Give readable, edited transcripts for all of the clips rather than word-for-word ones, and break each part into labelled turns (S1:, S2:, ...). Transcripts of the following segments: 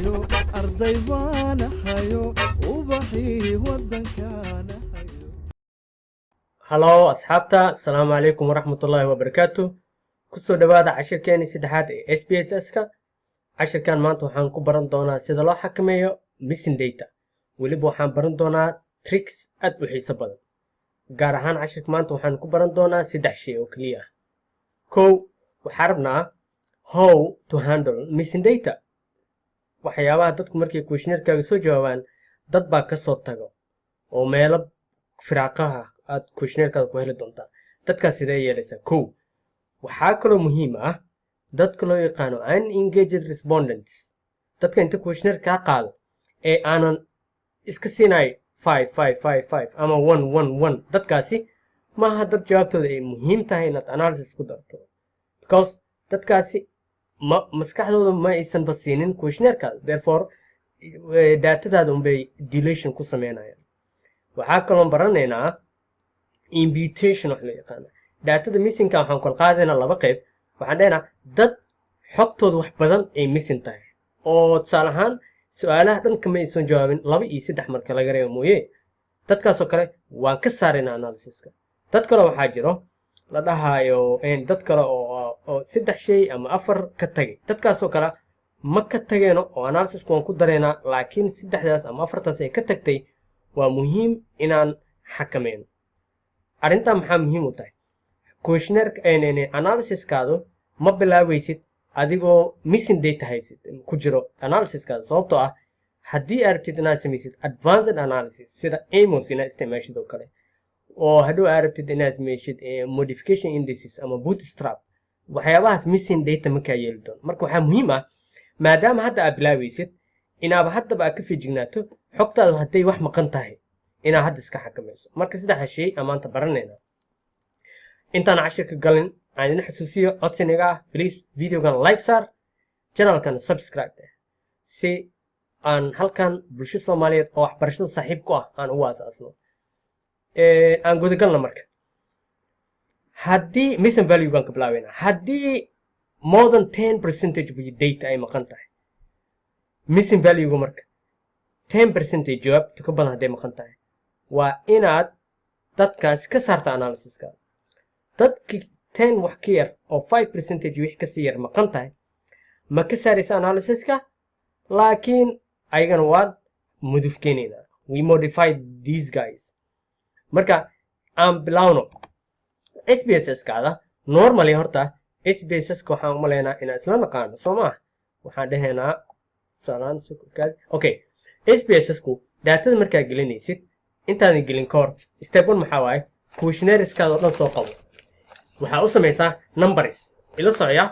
S1: Hayo arday baanahayo, ubaxii waddankaanahayo.
S2: Hello asxaabta, asalaamu calaykum waraxmatullaahi wabarakaatu. Kusoo dhowaada cashirkeeni saddexaad ee SPSS-ka. Cashirkan maanta waxaan ku baran doonaa sida loo xakameeyo missing data. Weliba waxaan baran doonaa tricks aad u xiiso badan. Gaar ahaan cashirka maanta waxaan ku baran doonaa saddex shay oo keliya ah. Kow, waxaa rabnaa how to handle missing data, waxyaabaha dadku markay questionnaire-kaaga soo jawaabaan dad baa kasoo tago oo meelo firaaqaha aad questionnaire-kaada ku heli doontaa. Dadkaas sidee yeelaysaa? Kow, waxaa kaloo muhiim ah dadka loo yaqaano unengaged respondents, dadka inta questionnaire kaa qaado ee aanan iska siinay 5 5 5 5 ama 1 1 1. Dadkaasi maaha dad jawaabtooda ay muhiim tahay inaad analysis ku darto, because dadkaasi ma maskaxdooda ma aysanba siinin questionnaire-kaada. Therefore, datadaada unbay deletion ku sameynayaan. Waxaa kaloon baranaynaa imputation wax loo yaqaana. Datada missingka waxaan kala qaadaynaa laba qayb. Waxaan dhehnaa dad xogtooda wax badan ay missing tahay, oo tusaale ahaan su-aalaha dhan kama aysan jawaabin, laba iyo saddex marka laga reebo mooye. Dadkaasoo kale waan ka saaraynaa analysiska. Dad kale waxaa jiro la dhahayo dad kale oo saddex shay ama afar ka tagay. Dadkaasoo kale ma ka tageeno oo analysiska waan ku dareynaa, laakiin saddexdaas ama afartaas ay ka tagtay waa muhiim inaan xakameyno. Arrintan maxaa muhiim u tahay? Questionnaire analysiskaadu ma bilaabaysid adigoo missing data haysid ku jiro analysiskaada, sababtoo ah haddii aad rabtid inaad samaysid advanced analysis sida AMOS inaad isticmaashid oo kale, oo hadhow aad rabtid inaad samaysid modification indices ama bootstrap, waxyaabahaas missing data makaa yeeli doono. Marka waxaa muhiim ah, maadaama hadda aad bilaabaysid, inaaba haddaba aad ka feejignaato xogtaadu hadday wax maqan tahay inaad hadda iska xakamayso. Marka saddexda shay aan maanta baranayna. Intaan cashirka galin, aan idin xasuusiyo codsiniga ah: please, videogan like saar, channelkan subscribe eh, si aan halkan bulsho Soomaaliyeed oo waxbarashada saaxiib ku ah aan ugu asaasno. Aan gudagalna. Marka haddii missing value baan ka bilaabeyna, haddii more than 10% of your data ay maqan tahay, missing value-ga marka 10% jawaabta ka badan hadday maqan tahay, waa inaad dadkaas ka saarta analysiska. Dadki 10 wax ka yar oo 5% wix kasii yar maqan tahay, ma ka saaraysa analysiska, laakiin ayagana waad mudufkeenaynaa. We modify these guys. Marka aan bilowno SPSS kaada. Normally horta SPSS ka waxaan umaleynaa inaan isla naqaano, soo maaha? Waxaan dhehaynaa salaan. Okay, SPSS ku datada markaa gelinaysid, intaadan gelin ka hor, step one maxaa waaye? Questionnaires-kaada oo dhan soo qabo. Waxaa u samaysaa numbers. Ila socya.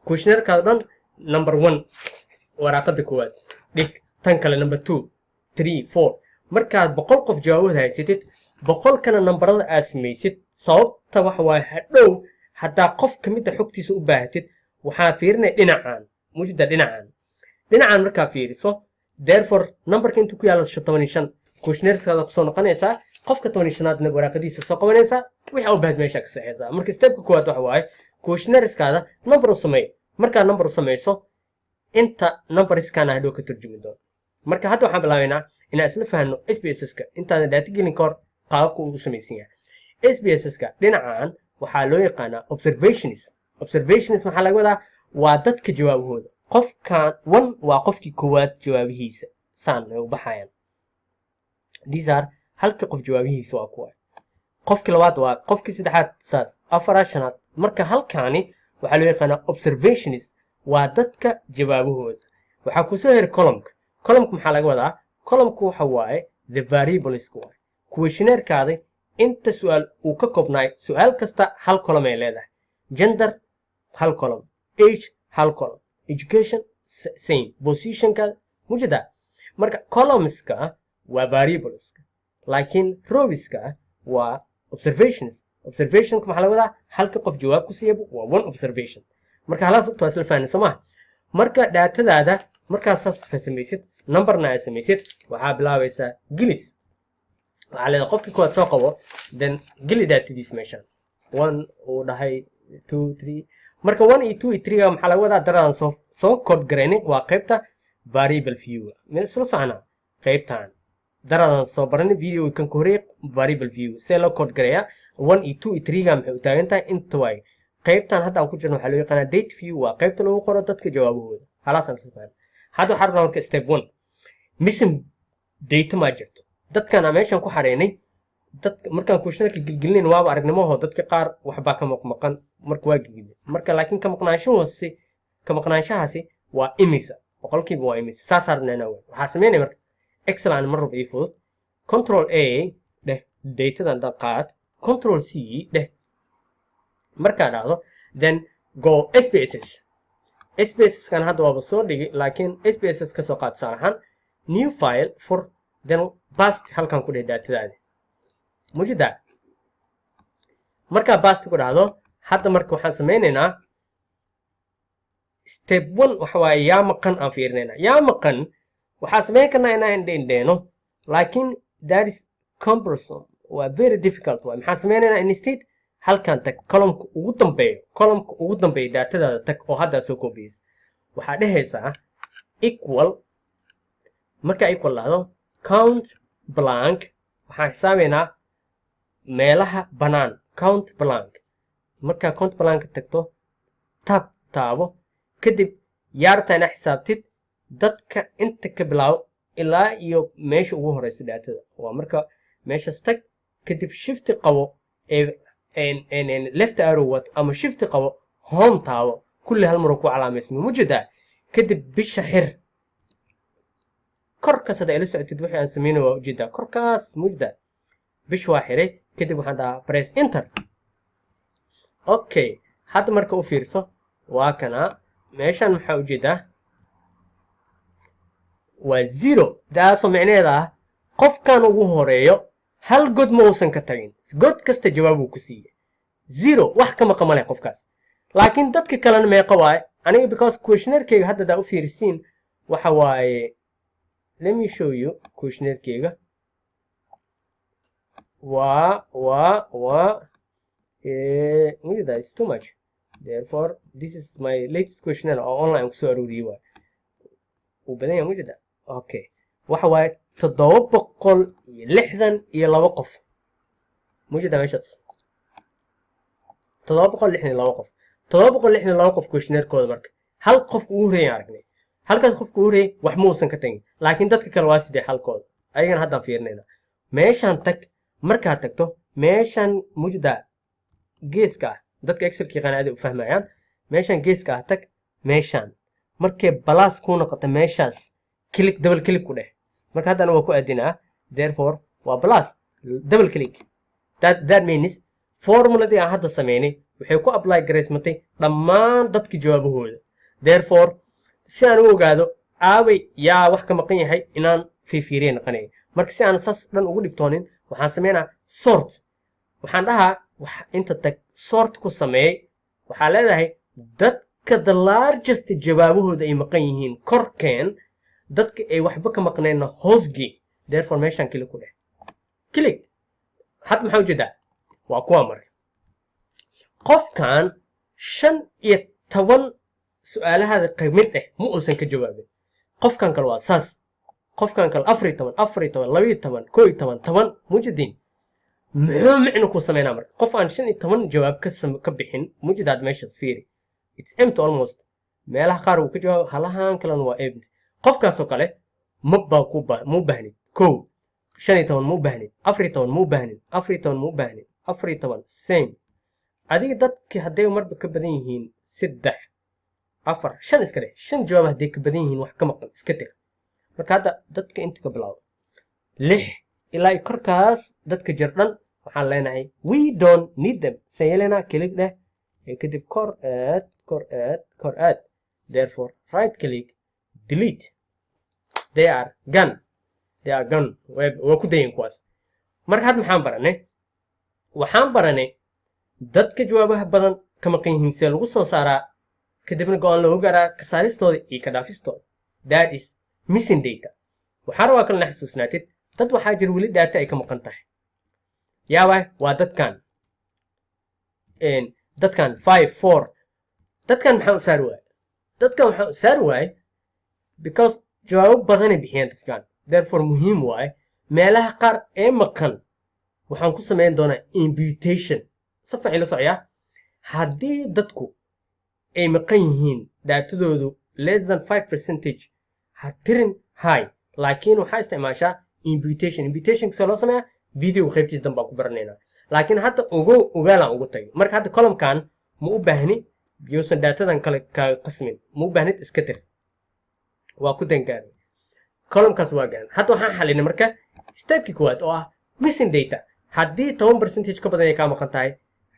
S2: Questionnaire-kaada dhan number one waraaqada koowaad dhig, tan kale number two, three, four. Markaad 100 qof jawaabahooda haysatid, 100-kana nambarada aad samaysid. Sababta waxa waaye, hadhow haddaa qof ka mid a xogtiisa u baahatid, waxaa fiirinaya dhinacan mujida. Dhinacan markaa fiiriso, therefore numberka inta ku yaalla 15 questionnaires-kaada kusoo noqonaysaa, qofka 15aadna waraaqadiisa soo qabanaysaa, wixii u baahad meesha ka saxaysaa. Marka stepka koowaad waxa waaye questionnaires-kaada number u sameey. Markaa number u samayso, inta numberskana hadhow ka turjumi doono. Marka hadda waxaan bilaabaynaa inaan isla fahanno SPSS-ka intaadan data gelin ka hor qaababka uu u samaysan yahay. SPSS-ka dhinacan waxaa loo yaqaanaa observations. Observations maxaa laga wadaa? Waa dadka jawaabahooda. Qofkan one waa qofkii koowaad jawaabihiisa, saan ay u baxayaan. These are halka qof jawaabihiisa waa kuwa. Qofkii labaad waa qofkii saddexaad, saas, afaraad, shanaad. Marka halkaani waxaa loo yaqaanaa observations, waa dadka jawaabahooda. Waxaa kusoo heri columnka. Columnka maxaa laga wadaa? Columnku waxa waaye the variables waaye questionnaire-kaada inta su-aal uu ka koobnaay. Su-aal kasta hal column ay leedahay. Gender hal column, age hal column, education same, positionka mujada. Marka columnska waa variableska, laakiin rowska waa observations. Observationka maxaa laga wadaa? Halka qof jawaab ku siiyaba waa one observation. Marka halaas waa isla fahna, soo maha? Marka datadaada markaa saas samaysid, numberna aad samaysid, waxaa bilaabaysaa gelis. Waxaa leedahay qofkii koowaad soo qabo, then geli datadiis meeshaan. One uu dhahay, two, three. Marka one iyo two iyo three maxaa laga wadaa? Daradaan soo code garaynin waa qaybta Variable view meel isla soconaa. Qaybtan daradan soo baranay video kan ka horeeyay. Variable view see loo code gareeyaa? One iyo two iyo three ga maxay u taagan tahay? Inta waay. Qaybtan hadda aan ku jirno waxaa loo yaqaanaa data view, waa qaybta lagu qoro dadka jawaabahooda. Halaasaan soo fahanay. Hadda waxaa rabnaa marka step one, missing data maa jirto dadkan aan meeshan ku xareynay? Dadka markaan questionnaire gelgelinayn waaba aragnimahoo dadka qaar waxbaa ka maqmaqan. Marka waa gelgelin marka, laakiin ka maqnaanshahoasi, ka maqnaanshahaasi waa imisa? Boqolkiiba waa imisa? Saasaa rabnaa inaan ogaano. Waxaa sameynaya marka Excel aan mar raba ii fudud. Control A dheh, datadan dhan qaad. Control C dheh. Markaa dhahdo, then go SPSS. SPSS kan hadda waaba soo dhigi, laakiin SPSS ka soo qaad. Tusaale ahaan, new file fur, then paste halkan ku dheh datadaadi mujida. Markaa paste ku dhahdo, hadda marka waxaan sameynaynaa step one. Waxa waaye yaa maqan aan fiirinaynaa. Yaa maqan waxaa sameyn karnaa inaan indhe indheeno, laakiin that is cumbersome, waa very difficult waay. Maxaa sameynaynaa instead? Halkan tag, columnka ugu dambeeyo, columnka ugu dambeeyo datadaada tag oo haddaa soo koobiyeysa. Waxaa dhehaysaa equal. Markaa equal dhahdo, count blank. Waxaan xisaabaynaa meelaha bannaan. Count blank. Markaa count blank tagto, tab taabo. Kadib yaa rabtaa inaa xisaabtid? Dadka inta ka bilaabo ilaa iyo meesha ugu horeysa datada waa. Marka meeshaas tag, kadib shift-i qabo ee left arrow wat ama shift-i qabo, home taabo. Kulli hal mar ku calaamaysma mujeedaa. Kadib bisha xir. Korkaas hadda ila socotid wixii aan sameynay waa ujeedaa. Korkaas mujeedaa, bish waa xiray. Kadib waxaan dhahaa press enter. Okay, hadda marka u fiirso, waa kana. Meeshan maxaa ujeedaa? Waa zero. Taasoo micnaheeda ah qofkan ugu horeeyo hal god ma uusan ka tagin, god kasta jawaab uu ku siiyey. Zero, wax ka maqa male qofkaas. Laakiin dadka kalena meeqa waaye? Aniga because questionnaire-keyga hadda hadaa u fiirisiin waxa waaye, let me show you questionnaire-keyga. Waa that is too much. Therefore, this is my latest questionnaire oo online kusoo arooriyey. Waay uu badan yahay mujeda. Okay, waxa waaye 762 qof. Mujeda meeshaas 762 qof, 762 qof questionnaire-kooda. Marka hal qofka ugu horreeyaan aragnay, halkaas qofka ugu horreeyay wax ma uusan ka tagin, laakiin dadka kale waa sidee halkooda? Ayagana haddaan fiirinayna. Meeshaan tag. Markaad tagto meeshaan mujda geeska ah, dadka Excelka yaqaan aaday u fahmayaan. Meeshaan geeska ah tag. Meeshaan markay plus kuu noqoto, meeshaas click, double click ku dheh. Marka haddana waa ku aadinaa. Therefore waa plus, double click. That means formuladii aan hadda sameynay waxay ku apply garaysmatay dhammaan dadka jawaabahooda. Therefore, si aan u ogaado aaway yaa wax ka maqan yahay, inaan fiifiiriya naqanaya. Marka si aan saas dhan ugu dhibtoonin, waxaan sameynaa sort. Waxaan dhahaa wax inta tag, sort ku sameey. Waxaa leedahay dadka the largest jawaabahooda ay maqan yihiin korkeen, dadka ay waxba ka maqneenna hoosgee. Therefore, meeshaan click ku dheh, click. Hadda maxaa ujeedaa? Waa kuwa. Marka qofkan 15 su-aalahaada mid ah ma uusan ka jawaabin. Qofkan kale waa saas. Qofkan kale 14, 14, 12, 11, 10. Mujadiin muxuu micno ku sameynaa marka qof aan 15 jawaab ka bixin? Mujidaad meeshaas fiiri, it's empty almost. Meelaha qaar uu ka jawaabo, halahan kalena waa empty. Qofkaasoo kale ma baa ku ba ma u baahnid. Kow, 15 ma u baahnid, 14 ma u baahnid, 14 ma u baahnid, 14 same. Adiga dadki hadday marba ka badan yihiin saddex, afar, shan iska dheh, shan jawaab hadday ka badan yihiin wax ka maqan, iska tir. Marka hadda dadka inta ka bilaabo lix ilaa iyo korkaas dadka jir dhan waxaan leenahay we don't need them. San yeelanaa? Click dheh ee kadib kor aad, kor aad, kor aad. Therefore, right click, delete. They are gone, they are gone. Waa ku dayin kuwaas. Marka hadda maxaan baranay? Waxaan baranay dadka jawaabaha badan ka maqan yihiin see lagu soo saaraa, kadibna go-aan loogu gaaraa ka saaristooda iyo ka dhaafistooda. That is missing data. Waxaan rabaa kalena xasuusnaatid, dad waxaa jira weli data ay ka maqan tahay. Yaawaa? Waa dadkan, dadkan five, four. Dadkan maxaa u saari waaye? Dadkan waxaa u saari waaye because Jawaabo badanay bixiyeen dadkan. Therefore muhiim waaye meelaha qaar ee maqan waxaan ku samayn doonaa imputation. Si fiican ila socyaa. Haddii dadku ay maqan yihiin, datadoodu less than 5%, ha tirin high, laakiin waxaa isticmaashaa imputation. Imputation see loo sameeyaa, videoga qaybtiis dan baan ku baranaynaa, laakiin hadda ogow, ogaalaan ugu tagay. Marka hadda columnkan ma u baahni, yuusan datadan kale kaaga qasmin. Ma u baahnid, iska tir. Waa ku dangaaray, columnkaas waa gaan. Hadda waxaan xalinay marka stepkii koowaad oo ah missing data. Haddii 10% ka badan ay kaa maqan tahay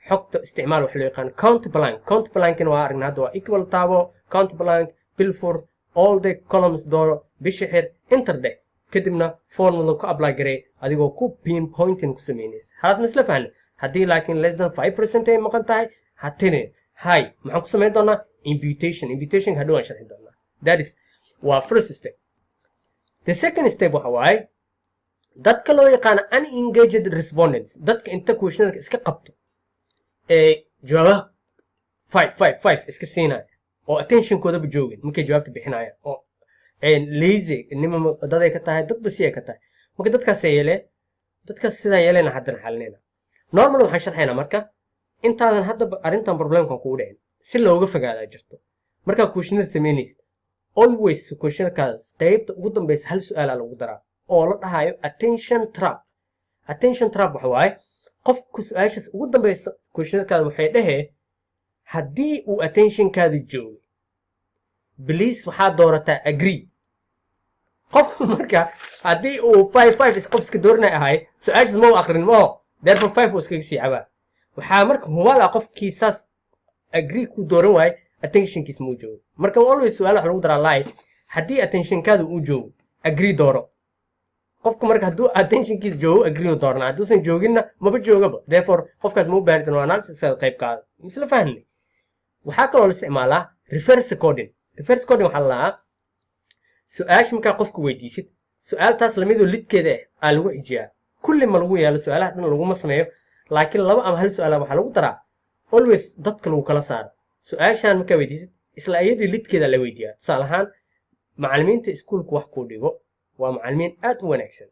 S2: xogta, isticmaal wax loo yaqaan count blank. Count blankina waa aragnay hadda. Waa equal taabo, count blank, bilfur, all the columns dooro, bisha xir, enter dheh, kadibna formula ku apply garee adigoo ku pinpointing ku samaynaysa. Halaas ma isla fahnay? Haddii laakiin less than 5% ay maqan tahay, ha tirin high. Maxaan ku samayn doonaa? Imputation. Imputation hadhow aan sharxi doonaa. That is waa first step. The second step waxa waaye dadka loo yaqaano unengaged respondents, dadka inta questionnaire iska qabto ee jawaabaha 5 5 5 iska siinaya oo attentionkoodaba joogin markay jawaabta bixinayaan, oo lazy nima daday ka tahay, dadba si ay ka tahay. Marka dadkaas yeelee, dadkaas sidaan yeelena haddana xalinayna. Normal waxaan sharxaynaa marka intaadan haddaba arrintan problemkan kugu dhicin si looga fogaadaa jirto. Markaa questionnaire samaynaysid, always questionnairekaas qaybta ugu dambeysa hal su-aalaa lagu daraa oo la dhahayo attention trap. Attention trap waxa waaye qofku su-aashaas ugu dambeysa questionnairekaada waxay dhahee, haddii uu attentionkaada joogay, please waxaad doorataa agree. Qofku marka haddii uu 5 5 qof iska dooranay ahay, su-aashaas ma u aqrin maho, therefore 5 uu iskaga sii cabaa. Waxaa marka hubaal ah qofkii saas agree ku dooran waaye attentionkiis ma u joogo. Marka always su-aal waxa lagu daraa lie, haddii attentionkaada uu joogo, agree dooro. Qofku marka hadduu attentionkiis joogo, agree u dooranaa, hadduusan jooginna maba joogaba. Therefore qofkaas ma u baahnid inuu analysis qayb qaado. Misla fahnay? Waxaa kaloo la isticmaalaa reverse coding. Reverse coding waxaa la lahaa su-aasha markaa qofka weydiisid, su-aaltaas lamidoo lidkeeda ah aa lagu xijiyaa. Kulli ma lagu yeelo, su-aalaha dhan laguma sameeyo, laakiin laba ama hal su-aala waxaa lagu daraa always dadka lagu kala saaro. Su-aashaan markaa weydiisid, isla iyadii lidkeeda la weydiiyaa. Tusaale ahaan, macallimiinta iskuulku wax kuu dhigo waa macallimiin aad u wanaagsan.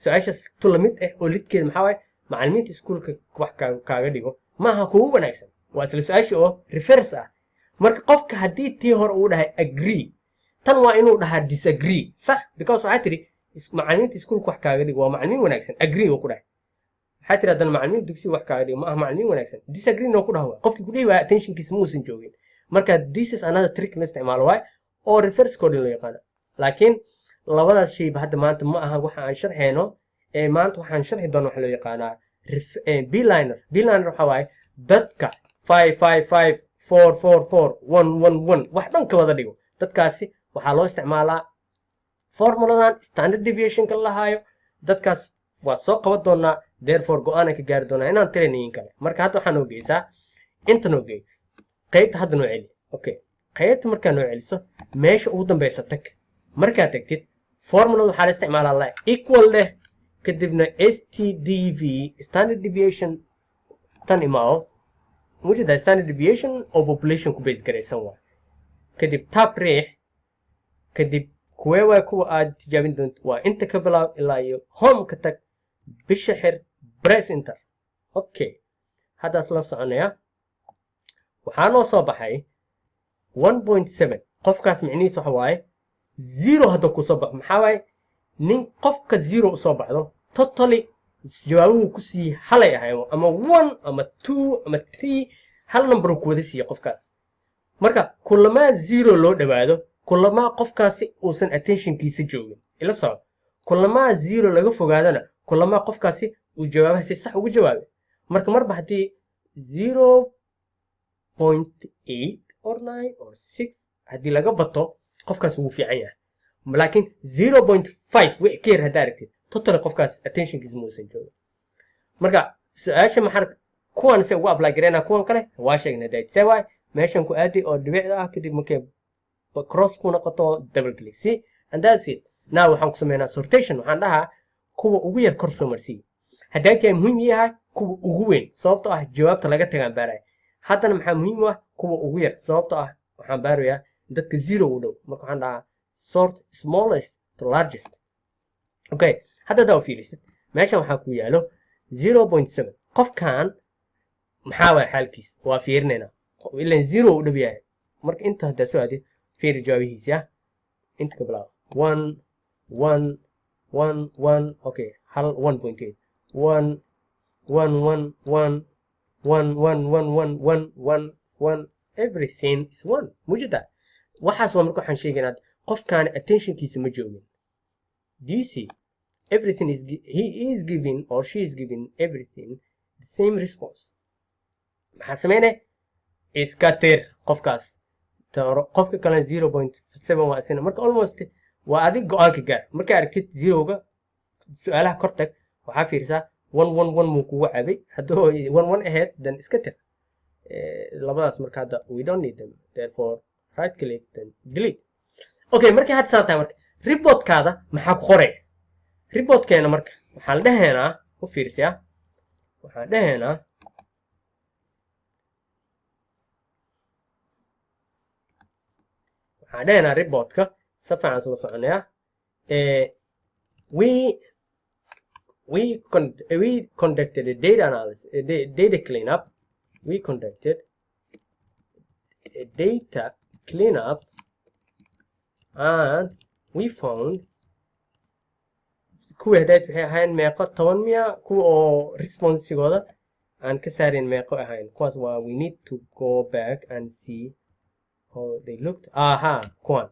S2: Su-aashaas tu lamid ah oo lidkeeda maxaa waaye? Macallimiinta iskuulka wax kaaga dhigo maaha kugu wanaagsan. Waa isla su-aashii oo reverse ah. Marka qofka haddii tii hore uu dhahay agree, tan waa inuu dhahaa disagree, sax? Because waxaa tidhi macallimiinta iskuulka wax kaaga dhigo waa macallimiin wanaagsan, agree oo ku dhahay. Waxaa tiri haddana macallimiin dugsiga wax kaaga dhigo ma aha macallimiin wanaagsan, disagree noo ku dhaha. Waay qofkii ku dhihi waaya attentionkiisa ma uusan joogin. Marka this is another trick la isticmaalo waay oo reverse coding loo yaqaano. Laakiin labadaas shayba hadda maanta ma aha waxa aan sharxayno. Ee maanta waxaan sharxi doona waxa loo yaqaanaa bliner. Bliner waxa waaye dadka 5 5 5 4 4 4 1 1 1 wax dhan ka wada dhigo. Dadkaasi waxaa loo isticmaalaa formuladan standard deviationka la lahaayo. Dadkaas waa soo qaban doonaa, therefore go-aanan ka gaari doonaa inaan tiranayin kale. Marka hadda waxaa noo geysaa inta, noo geey qaybta hadda, noo celi. Okay, qaybta markaa noo celiso, meesha ugu dambeysa tag. Markaad tagtid, formulada waxaa la isticmaalaa la equal leh, kadibna STDV, standard deviation. Tan imaawo mujida standard deviation oo population ku base garaysan waay. Kadib tab riix. Kadib kuwee waay kuwa aad tijaabin doonto? Waa inta ka bilaab ilaa iyo home ka tag, bisha xir, press enter. Okay, haddaas la soconaya. Waxaa noo soo baxay 1.7. Qofkaas micnihiis waxa waaye 0 hadduu kusoo baxo, maxaa waaye? Nin qofka 0 usoo baxdo, totally jawaabuhu ku siiyey halay ahay, ama 1 ama 2 ama 3, hal number ku wada siiyey qofkaas. Marka kulamaa 0 loo dhowaado, kulamaa qofkaasi uusan attentionkiisa joogin. Ila soco, kulamaa 0 laga fogaadana, kulamaa qofkaasi uu jawaabaha si sax ugu jawaabay. Marka marba haddii 0.8 or 9 or 6 haddii laga bato, qofkaas wuu fiican yahay. Laakiin 0.5 wixii ka yar haddaa aragtid, totally qofkaas attentionkiisa muusan joogin. Marka su-aasha maxaa kuwan se ugu apply gareynaa? Kuwan kale waa sheegnay dayd see waay. Meeshan ku aadi oo dhibicda ah, kadib markay cross ku noqoto, double click, see, and that's it. Now waxaan ku sameynaa sortation. Waxaan dhahaa kuwa ugu yar kor soo marsiiya. Haddii tahay muhiim yahay kuwa ugu weyn, sababtoo ah jawaabta laga tagaan baaraya. Haddana maxaa muhiim u ah? Kuwa ugu yar, sababtoo ah waxaan baarayaa dadka 0 u dhow. Marka waxaan dhahaa Sort smallest to largest. Okay, hadda hadaa u fiirisid meeshan waxaa ku yaalo 0.7. Qofkan maxaa waay xaalkiis? Waa fiirinaynaa, ilan zero u dhow yahay. Marka inta haddaa soo aadid, fiiri jawaabihiisi ah, inta ka bilaabo: 1, 1, 1, 1. Okay, hal 1.8, 1, 1, 1, 1, 1, 1, 1, 1, 1, 1, 1. Everything is 1. Mujida waxaas waa. Marka waxaan sheegaynaa qofkaan attentionkiisa ma joogin. Do you see? Everything is, he is giving or she is giving everything the same response. Maxaa sameynay? Iska tir qofkaas. Qofka kalena 0.7 waa isina. Marka almost waa adig go-aanka gaar. Markaa aragtid zeroga, su-aalaha kor tag, waxaa fiirisaa 1, 1, 1 muu kugu cabay. Hadduu 1, 1 ahayd, then iska tir labadaas. Marka hadda we don't need them, therefore right click, then delete. Okay, markii hadda saan tahay, marka reportkaada maxaa ku qoray? Reportkeena marka waxaan dhehaynaa, u fiirsiyaa, waxaan dhehaynaa reportka si fiican isla soconayaa. We conducted a data analysis, a data cleanup. We conducted a data cleanup and we found kuwii hadayd waxay ahayn meeqo? 10 miya? Kuwa oo responsigooda aan ka saarin meeqo ahayn kuwaas? Waa we need to go back and see how they looked. Aha, kuwan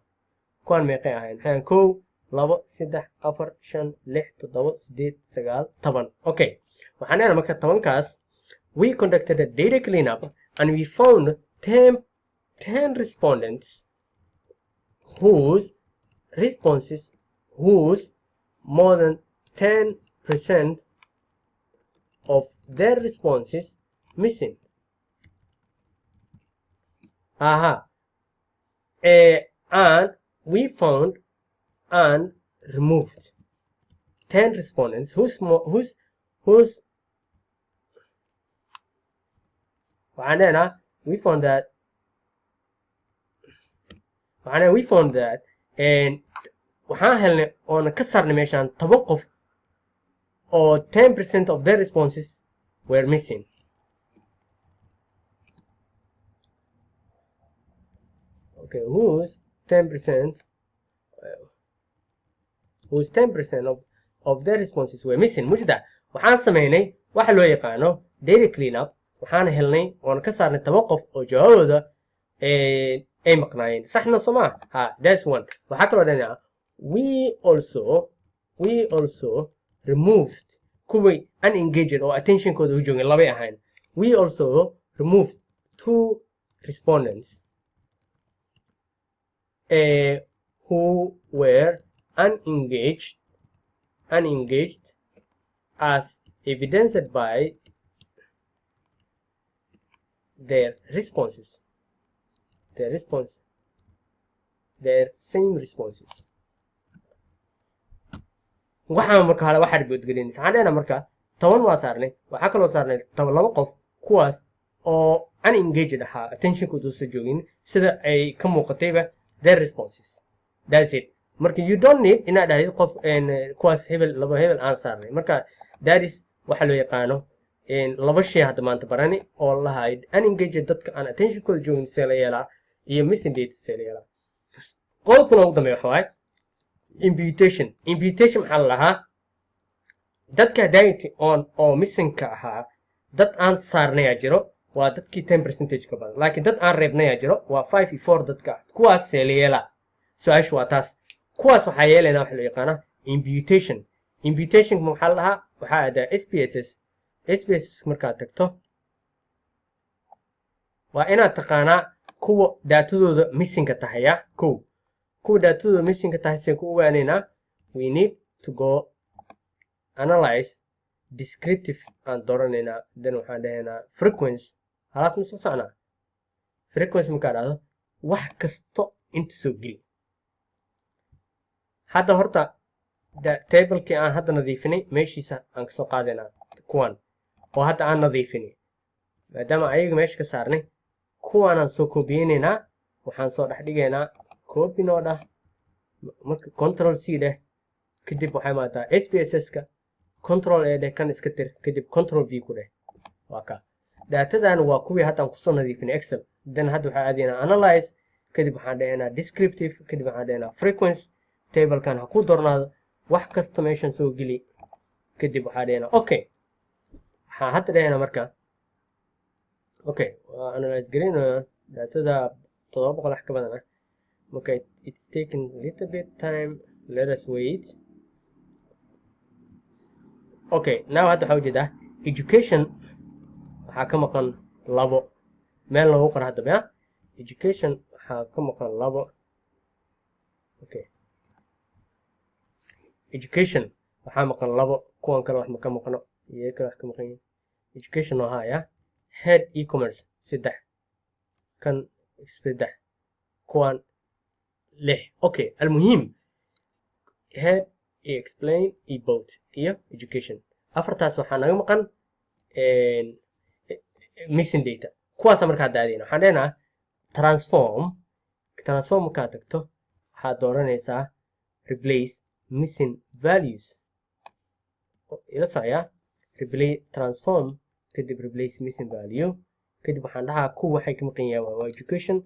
S2: meeqay ahayn? Maxay ahayn? 1, 2, 3, 4, 5, 6, 7, 8, 9, 10. Okay, waxaan leenahay marka 10kaas, we conducted a data cleanup and we found 10 respondents whose responses, whose more than 10% of their responses missing. Aha. And we found and removed 10 respondents whose whose waxaan leenahay we found that, waxaan leenahay we found that, and waxaan helnay oona ka saarnay meeshaan 10 qof oo 10% of their responses were missing. Okay, whose 10%, whose 10% of their responses were missing. Mujda waxaan sameynay waxa loo yaqaano data cleanup. Waxaan helnay oona ka saarnay 10 qof oo jawaabooda ay maqnaayeen. Saxna soo maa? Ha, that's one. Waxaa kaloo dhanaa we also removed kuwii unengaged oo attentionkooda u joogin, labay ahayn. We also removed two respondents who were unengaged as evidenced by their responses, their response, their same responses. Waxaan marka hore waxaa report gelinaysa, waxaan leenahay marka 10 waa saarnay. Waxaa kaloo saarnay 12 qof kuwaas oo unengaged ahaa, attentionkooda uusan joogin sida ay ka muuqatayba their responses. That's it. Marka you don't need inaad dhahdid qof kuwaas hebel, laba hebel aan saarnay. Marka that is waxa loo yaqaano laba shay hadda maanta barani oo lahayd unengaged, dadka aan attentionkooda joogin see la yeelaa, iyo missing data see la yeelaa. Qodobkuna ugu dambeeya waxa waaye imputation. Imputation maxaa la lahaa? Dadka diet on oo missingka ahaa, dad aan saarnayaa jiro, waa dadkii 10 percentage ka badan, laakiin dad aan reebnayaa jiro, waa 5 iyo 4 dadka ah. Kuwaas see la yeelaa? Su-aashu waa taas. Kuwaas waxaa yeelaynaa waxa loo yaqaanaa imputation. Imputation maxaa la dhahaa? Waxaa aadaa SPSS. SPSS markaad tagto, waa inaad taqaanaa kuwa daatadooda missingka tahaya. Kow, kuwa daatadooda missingka tahay seen ku ogaanaynaa? We need to go analyze, descriptive aan dooranaynaa, then waxaan dhahaynaa frequency. Halaas ma soo socnaa? Frequency markaa dhahdo, wax kasto inta soo geli. Hadda horta tablekii aan hadda nadiifinay meeshiisa aan kasoo qaadaynaa kuwan oo hadda aan nadiifinay. Maadaama ayaga meesha ka saarnay, kuwaanaan soo koobiyeynaynaa, waxaan soo dhex dhigaynaa, copy noo dhah. Marka Control C dheh, kadib waxay imaataa SPSS ka, Control A dheh, kan iska tir, kadib Control V ku dheh. Waa ka datadan waa kuwii hadda aan kusoo nadiifinay Excel. Then hadda waxaa aadaynaa Analyze, kadib waxaan dhahaynaa Descriptive, kadib waxaan dhahaynaa Frequency. Tablekan ha ku doornaado, wax kasta meeshan soo geli. Kadib waxaa dhahaynaa okay. Waxaan hadda dhahaynaa marka okay, waa analyze gelinaya datada 700 wax ka badan ah. Okay, it's taking a little bit time, let us wait. Okay, now hadda waxaa ujeedaa education waxaa ka maqan labo meel loogu qoro haddaba. Ya, education waxaa ka maqan labo. Okay, education waxaa maqan labo, kuwan kale wax ma ka maqno, iyaga kale wax ka maqan yihiin. Education oo haya head e-commerce saddex, kan saddex, kuwan lix. Okay, almuhiim head iyo explain iyo both iyo education, afartaas waxaa naga maqan missing data. Kuwaasa markaa hadda aadayna, waxaan leenaha Transform. Transform markaad tagto, waxaad dooranaysaa Replace Missing Values. Ila socyaa, replace, Transform, kadib Replace Missing Value. Kadib waxaan dhahaa kuwa waxay ka maqan yahay waa education,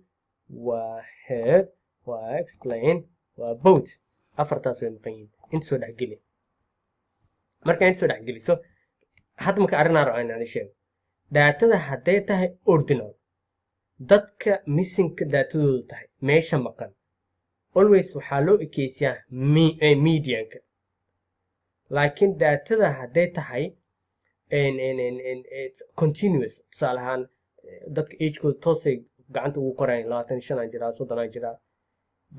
S2: waa head, waa explain, waa both. Afartaas way maqan yihiin. Inta soo dhexgeli. Markaa inta soo dhexgeliso, hadda marka arrinaa rabo inaan sheego, datada hadday tahay ordinal, dadka missingka datadoodu tahay meesha maqan, always waxaa loo ekeysiyaa medianka. Laakiin datada hadday tahay continuous, tusaale ahaan dadka agekooda toosay gacanta ugu qorayaan, 25 aan jiraa, 30 aan jiraa,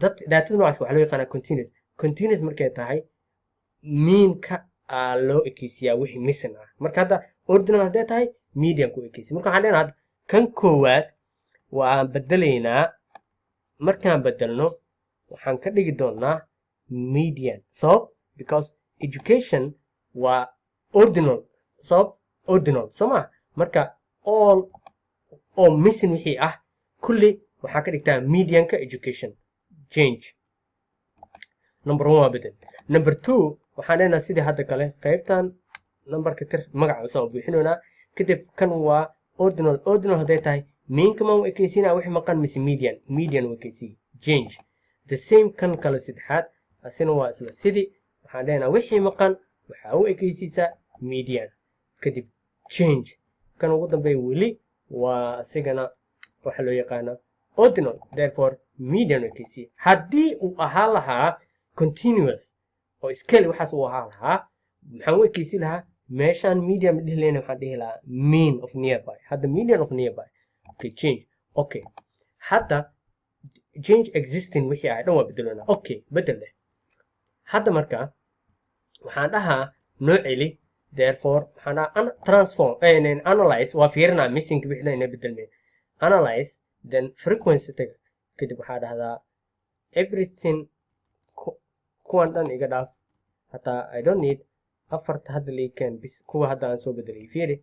S2: dad datada noocaas waxaa loo yaqaanaa continuous. Continuous markay tahay, meanka aa loo ekeysiyaa wixii missing ah. Marka hadda ordinal hadday tahay, median ku ekeysiya. Marka waxaan leenahay hadda kan koowaad waan bedelaynaa. Markaan bedelno, waxaan ka dhigi doonaa median. Sabab, because education waa ordinal. Sabab, ordinal soo ma? Marka all oo missing wixii ah kulli waxaa ka dhigtaa medianka education. Change. Number one waa bedel. Number two waxaan leenahay sidii hadda kale, qaybtan numberka tir, magaca soo buuxinoynaa. Kadib kan waa ordinal. Ordinal hadday tahay, meanka ma u ekeysiinaa wixii maqan mise median? Median u ekeysiiye. Change. The same kan kale saddexaad, asina waa isla sidii. Waxaan leenahay wixii maqan waxaa u ekeysiisaa median, kadib change. Kan ugu dambeeya weli waa isigana waxaa loo yaqaanaa ordinal, therefore median u ekeysiiye. Haddii uu ahaan lahaa continuous oo scale waxaas uu ahaan lahaa, maxaan u ekeysi lahaa? Meeshaan median ma dhihi lehna, waxaan dhihi lahaa mean of nearby. Hadda median of nearby. Okay, change. Okay, hadda change existing wixii ahay dhan waa bedeloonaa. Okay, bedel leh. Hadda marka waxaan dhahaa noo celi. Therefore waxaan dhahaa transform, analyze, waa fiirinaa missing wixii dhan inay bedelmeen. Analyze, then Frequency tag. Kadib waxaa dhahdaa everything, kuwan dhan iga dhaaf, hataa I don't need afarta hadda liikeen bis, kuwa hadda aan soo bedelay fiiri.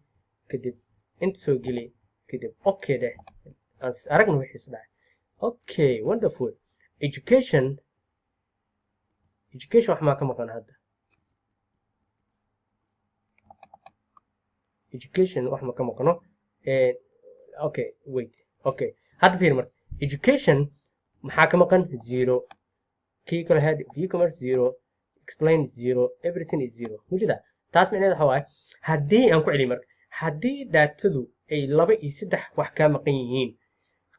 S2: Kadib inta soo geli, kadib okay dheh. Aan aragna wixiis dhacay. Okay, wonderful. Education, education wax maa ka maqan hadda? Education wax ma ka maqno. Okay, wait. Okay, hadda fiiri marka education maxaa ka maqan? Zero. Kii kale head e-commerce zero, explain zero, everything is zero. Mujida taas micnaheed waxa waaye, haddii aan ku celiyo marka, haddii datadu ay laba iyo saddex wax kaa maqan yihiin,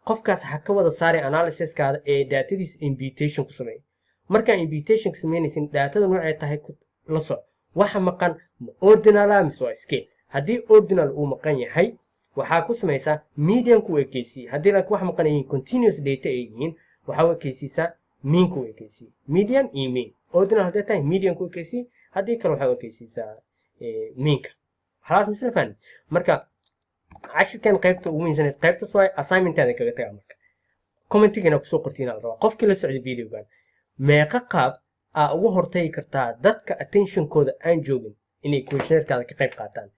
S2: qofkaas ha ka wada saaray analysiskaada ee datadiisa imputation ku sameeya. Markaa imputation ka sameynaysin, datada noocay tahay la soc. Waxa maqan ma ordinala mise waa scale? Haddii ordinal uu maqan yahay, waxaa ku samaysaa median ku ekeysiye. Haddii laakiin wax maqan yihiin continuous data ay yihiin, waxaa u ekeysiisaa mean ku ekeysiye, median iyo mean. Ordinal hadday tahay, median ku ekeysiye. Haddii kale waxaa u ekeysiisaa meanka. Khalaas, misla fahmi? Marka cashirkan qaybta ugu muhiimsaneed qaybtaas waay. Assignmentaada kaga tagaa. Marka commentigana kusoo qortiin la rabaa. Qofkii la socday videogan, meeqa qaab aa uga hortagi kartaa dadka attentionkooda aan joogin inay questionnaire-kaada ka qayb qaataan?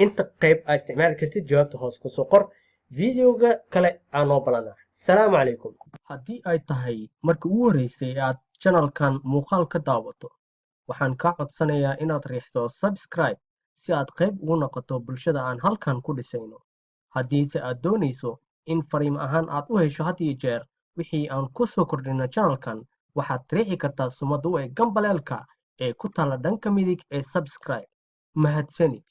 S2: Inta qayb aa isticmaali kartid, jawaabta hoos kusoo qor. Videoga kale aa noo balanaa. Asalaamu calaykum. Haddii ay tahay markii ugu horreysay ee aad channelkan muuqaal ka daawato, waxaan kaa codsanayaa inaad riixdo subscribe si aad qayb ugu noqoto bulshada aan halkan ku dhisayno. Haddiise aad doonayso in fariim ahaan aad u hesho had iyo jeer wixii aan ku soo kordhino channelkan, waxaad riixi kartaa sumadda u eg gambaleelka ee ku taalla dhanka midig ee subscribe. Mahadsanid.